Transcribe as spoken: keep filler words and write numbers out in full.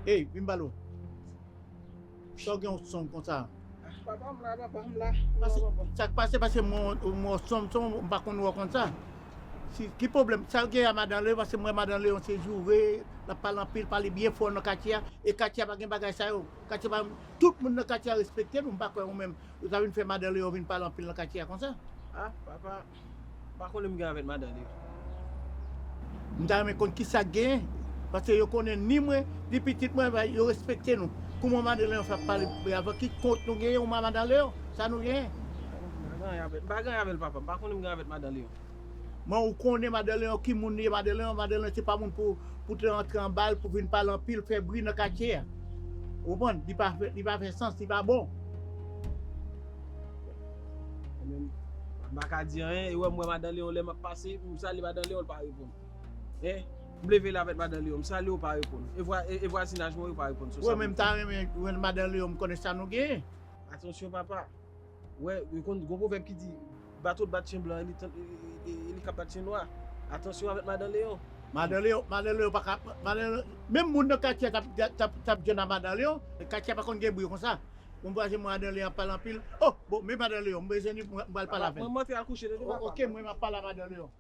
Hey, vin ba l. Sa w gen yon sonm konsa? Papa, m la, papa, m la. Sa k pase, pase mwen, mwen sonm, sonm, m pa konn wè konn sa. Si, ki pwoblèm? Sa w gen a madan Leyon, pase mwen madan Leyon se joure, l ap pale anpil, pale byen fò nan katye a. E katye a pa gen bagay sa yo. Katye a pa, tout moun nan katye a respekte nou, m pa kwè ou menm. Ou ta vin fè madan Leyon vin pale anpil nan katye a konsa? Ah, papa, m pa konnen m gen avèk madan Leyon. M ta renmen konn kisa k genyen, paske yo konnen ni mwen, ni pitit mwen, yo respekte nou. Kouman madan Leyon fè ap pale avan ki kont nou genyen, ou madan Leyon, sa nou genyen? M pa gen avèk, m pa gen avèk papa, m pa konnen m gen avèk madan Leyon. Mwen, ou konnen madan Leyon, ki moun li ye madan Leyon, madan Leyon se pa moun pou, pou te rantre anba l, pou vin pale anpil, fè bri nan katye a. Ou konprann? Li pa fè, li pa fè sans, li pa bon. Mwen menm, m pa ka di anyen, e wè m wè madan Leyon lè m ap pase, m salye madan Leyon, l pa reponn. Hein? M leve la avèk madan Leyon, m salye w, pa reponn. E vwa, e, e vwazinaj mwen yo pa reponn. So, Ou wè, men m ta renmen jwenn madan Leyon, m konnen sa nou genyen. Atansyon, papa. Wè, yo konn gon pwovèb ki di, bato bat chen blan, e li, e, e, e li k ap bat chen nwa. Atansyon avèk madan Leyon. Madan Leyon, madan Leyon pa ka, madan Leyon, menm moun nan katye a t ap, t ap, t ap jwenn a madan Leyon, katye a pa konn gen bri konsa. Bon, vwazen mwen madan Leyon ap pale anpil. Oh, bon, men madan Leyon, m bezwen li, mwen pral pale avè l. Mwen monte al kouche, tande papa. Ok, mwen m ap pale a madan Leyon.